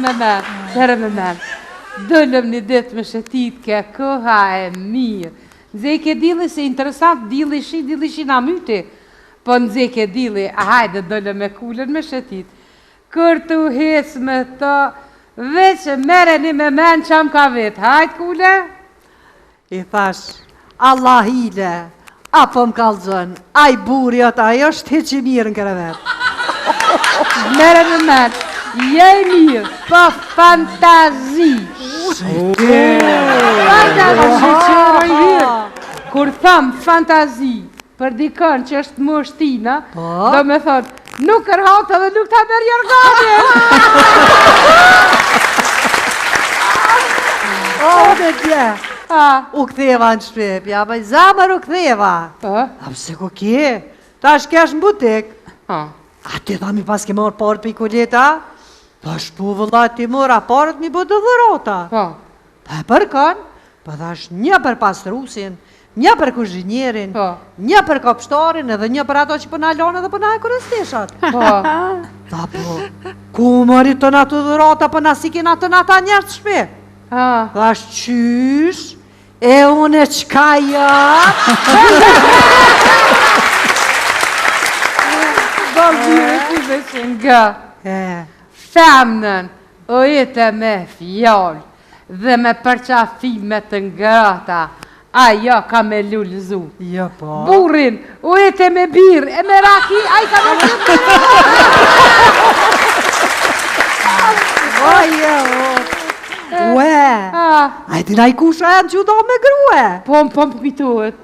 me men, merre me men. Dolëm një ditë me shetit ke koha e mirë. Nxehke dilli se interesant, dilli shi, dilli shi na myti. Po nxehke dilli, hajde dolëm me kulën me shetit. Kur tu hec me të, veç merreni me men ça m'ka vet. Hajt kule! I thash, Allah hile, a po më kallxon, ai burri jot, ai është hiç i mirë në krevet. Merre me men, je i mirë, po fantazi. Fantazi, Kur tham fantazi, Për dikën që është më shtina, po? do me thonë, nuk rhatë edhe nuk ta merr jorganin. O, dhe dje, u ktheva në shpi, ja, bëj zemër u ktheva. Po? A pse ku ke? Tash kesh në butik. A ti tha mi paske marrë paret për i kuleta? Thash po vëlla ti mora paret mi bo do dhurata. Po. Po e për kon, po thash një për pastrusin, një për kuzhinierin, po. një për kopshtarin edhe një për ato që po na lanë edhe po na hekurin teshat. Po. Tha po, ku mori të ato dhurata, po na si kena të ata njerëz shpi. Ha. Thash qysh, e unë e qka jam? Do mirë, ti dhe që nga. E. Femnën, ujite me fjalë dhe me përqafime të ngrata, ajo ka me lulëzu. Jo po. Burrin, ujite me birrë e me raki, ai ka me lulëzu. O, jo. Ue, a e din ai kusha e në që do me grue? Po, po, më kujtohet.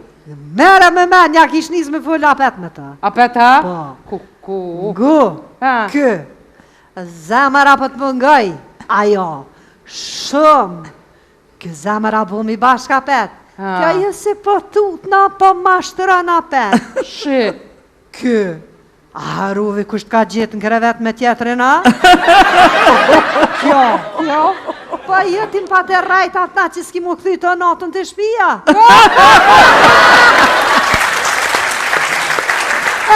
Merre me men, ja kish nis me fol apet me ta. Apet ha? Po. Ku, ku? Ngu, kë, Zemër a po të mungoj, ajo, shumë, Ky zemër a bohmi bashkë apet, kjo jo se po tutna po mashtron apet. Shi. Ky, a harruve kush të ka gjetë në krevet me tjetrin a? Kjo. Kjo. Po jo ti më pate rrejt atë natë që s'ki m'u kthy të natën te shpia.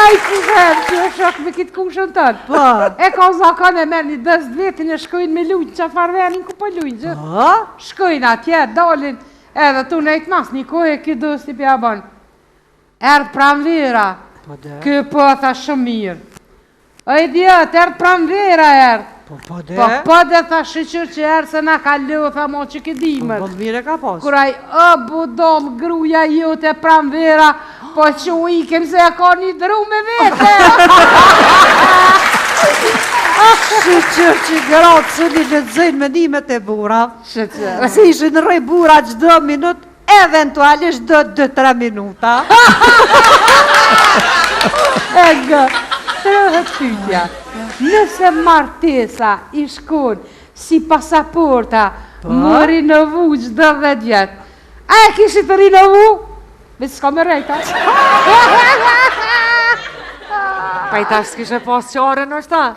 Ai ku vend që është shok me këtë kushën tënë. Po. E ka zakon e merr një dost vetin e shkojnë me lujtë, që farë venin ku po lujnë gjithë. Po. Shkojnë atje, dalin, edhe tu nejtë mas një kohë e ky dosti pja bon. Erdh pranvera. Po de. Ky po tha shumë mirë. O idiot, erdh pranvera erdh. Po po de. Po po de tha shyqyr që erdh se na ka lodh tha mo që ke dimër. Po po mirë e ka pas. Kur ai o budall gruja jote pranvera, po që u ikem se e ka një dru me vete. Shyqyr që gratë s'un i lexojnë mendimet e burrave. Shyqyr. Se ishin rrejt burra çdo minut Eventualisht do 2-3 minuta. E gë, shtrohet pyetja. Nëse martesa ish kon si pasaporta, Po. m'u rinovu çdo 10 vjet. A e kishit të rinovu? Veç s'ka me rrejta. Pa i tash s'kishe pas qare ndoshta?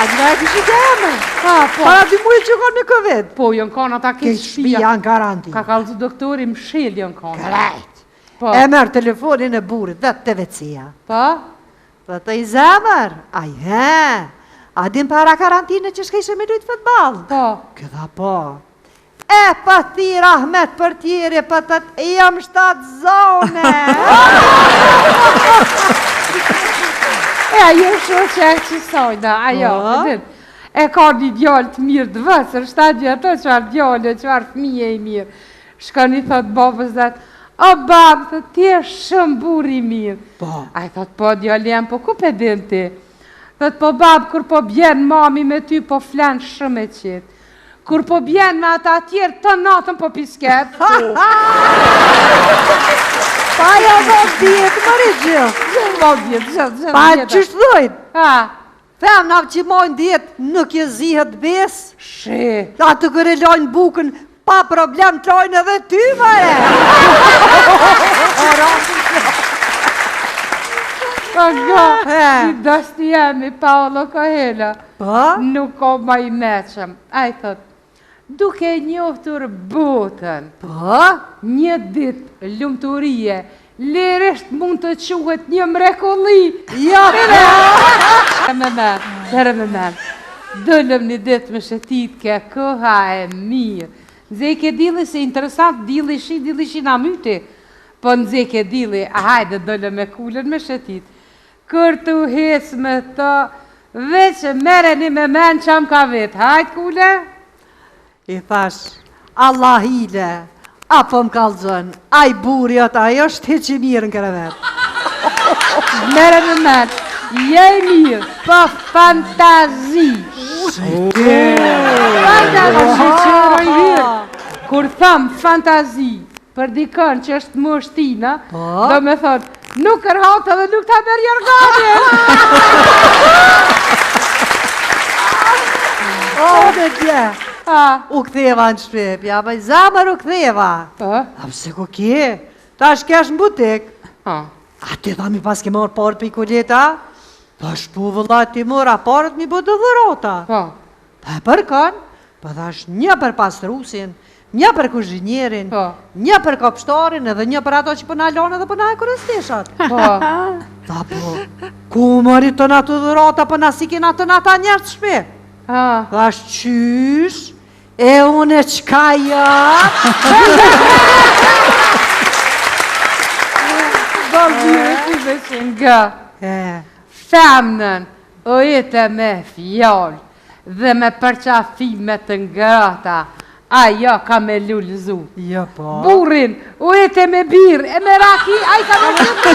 A gjina e kishi keme? Ha, po. Para dy mujë që konë me Covid. Po, janë kanë ata Ke keq shpia në karantinë. Ka kallzu doktori, mshel janë kanë. Krejt. Po. E merr telefonin e burrit, vetë te WC-ja. Po? Dhe të i zemër, ai he, a din para karantine që shkejshe me lujtë futbol? Po. Ky tha po. E pa thirr Ahmet portieri po thot jam shtatzone. E ajo shoqja e qësajna, ajo, Po. e din. E ka një djalë të mirë të vësër, shtatë vjet, o çfarë djalë, çfarë fëmije i mirë. Shkon i thot babës vet, o babë, thot, ti je shumë burrë i mirë. Po. Ai thot, po djali jem, po ku pe din ti? Thot, po babë, kur po bjen mami me ty, po flen shumë e qetë. Kur po bjen me ata tjerë, të natën po pisket. Pa jo do djetë, mëri gjithë. Gjithë po djetë, gjithë, gjithë. Pa qysh thojnë? Ha. Femna që majnë djetë, nuk e zihet besë. Shi. Atë kur e lajnë bukën, pa problem të lajnë edhe ty, mëre. Po nga, një dosti jemi, Paolo Coelho. Po? Nuk ka ma i meçëm. Ai thot, duke njohtur botën. Po? Një ditë lumturie, Lirisht mund të quhet një mrekulli. Jo, po. Me me, tere me me. Dolëm një ditë me shetit ke koha e mirë. Nxehke dilli se interesant dilli shi, dilli shi na myti. Po nxehke dilli, hajde dolëm me kulën me shetit. Kur tu hec me të, veç merreni me men ça m'ka vet. Hajt kule. I thash, Allah hile, a po më kallxon, ai burri jot, ai është hiç i mirë në krevet. Merre me men, je i mirë, po fantazi. Fantazi që i mirë. Kur tham fantazi, Për dikën që është më shtina, po? do me thonë, nuk rhatë edhe nuk ta merr jorganin. O, dhe dje, u ktheva në shpi, ja bëj zemër u ktheva. Po? A pse ku ke? Tash kesh në butik. A ti tha mi paske marrë paret për i kuleta? Thash po vëlla ti mora paret mi bo do dhurata. Po. Pa e për kanë, po thash një për pastrusin, një për kuzhinierin, po. një për kopshtarin edhe një për ato që po na lanë edhe po na hekuros teshat. Po. Tha po, ku mori të ato dhurata, po na s'i kena të ata njerëz n'shpi. Thash qysh, e unë e qka jam? Bo mirë, ti me që nga. Femnën, ujite me fjalë dhe me përqafime të ngrohta, ajo ka me lulëzu. Jo po. Burrin, ujite me birrë e me raki, ai ka me lulëzu.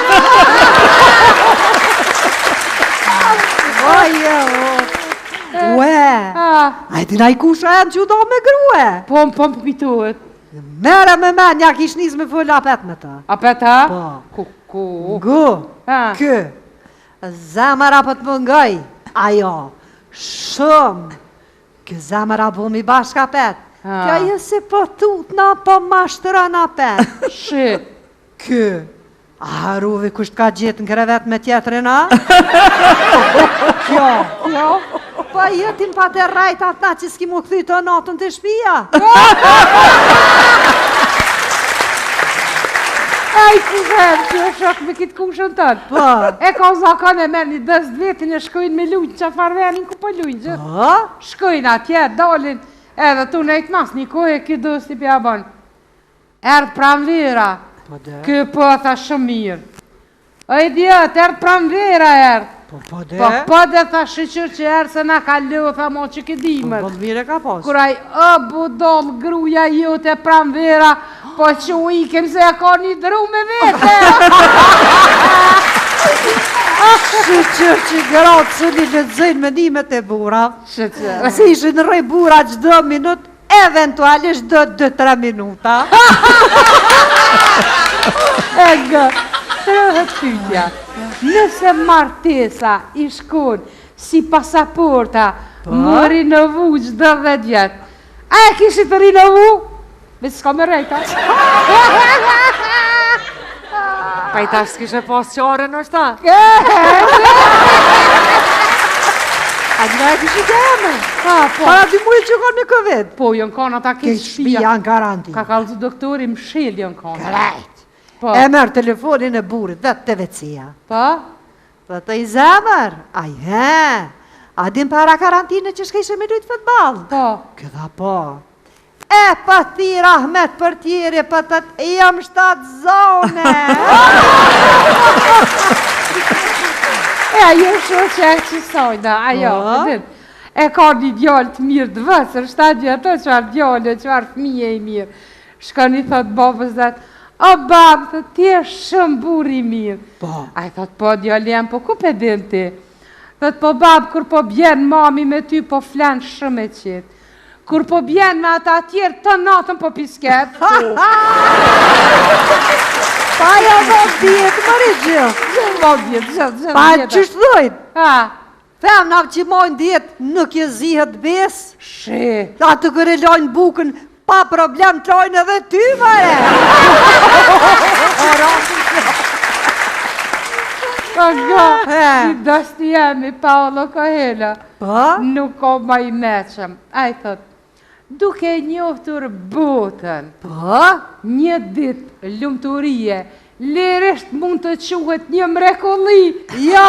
O, jo. Ue, a e din ai kusha jem që u do me grue? Po, po, më kujtohet. Merre me men, ja kish nis me fol apet me ta. Apet, ha? Po. Ku, ku? Gu, kë, Zemër a po të mungoj, ajo, shumë, kë zemër a bohmi bashkë apet, kjo jo se po tutna, po mashtron apet. Shi. Kë, a harruve kush të ka gjetë në krevet me tjetrin, a? Kjo, kjo, po jo ti më pate rrejt atë natë që s'ki m'u kthy të natën te shpia. Ai ku vem që është shok me këtë kushën tënë. Po. E ka zakon e merr një dost vetin e shkojnë me lujtë që farë venin ku po lujnë gjithë. Po. Shkojnë atje, dalin, edhe tu nejtë mas një kohë e ky dosti pja bon. Erdh pranvera. Po de. Ky po tha shumë mirë. O idiot, erdh pranvera erdh. Po po de. Po po de tha shyqyr që erdh se na ka lodh tha mo që këtë dimër. Po po mirë e ka pas. Kur ai o budall gruja jote pranvera, po që u ikem se e ka një dru me vete. Shyqyr që gratë s'un i lexojnë mendimet e burrave. Shyqyr. Se ishin rreh burra çdo minut Eventualisht do 2-3 minuta. E gë, shtrohet pyetja. Nëse martesa ish kon si pasaporta, po? m'u rinovu çdo 10 vjet. A e kishit rinovu? Veç s'ka me rrejta. Pa i tash s'kishe pas qare ndoshta? A gjina e kishë keme? Ha, po. Para dy mujë që konë me Covid. Po, janë kanë ata keq shpia. Shpia në karantinë. Ka kallzu doktori, mshel janë kanë. Krejt. Po. E merr telefonin e burrit, vetë te WC-ja. Po? Po të i zemër, ai he. A din para karantine që shkejshe me lujtë futbol? Po. Ky tha po. E po thirr Ahmet portieri, po thot jam shtatzone. E ajo shoqja e qësajna, ajo, Po. e din. E ka një djalë të mirë të vësër, shtatë vjetë, çfarë djalë, çfarë fëmije i mirë. Shkon i thot babës vet, o babë, thot, ti je shumë burrë i mirë. Po. Ai thot, po djali jem, po ku pe din ti? Thot, po babë, kur po bjen mami me ty, po flen shumë e qetë. Kur po bjen me ata tjerë, të natën po pisket. Pa ja më djetë, më re gjithë. Gjithë më djetë, gjithë, gjithë. Pa qysh thojnë? Ha. Femna që majnë dietë, nuk i zihet besë. Shi. Atë kur e lajnë bukën, pa problem të lajnë edhe ty, më re. Po nga, si dosti jemi, Paolo Coelho. Po? Nuk ka ma i meçëm. Ai thot, duke njohtur botën. Po? Një ditë lumturie. Lirisht mund të quhet një mrekulli. Jo.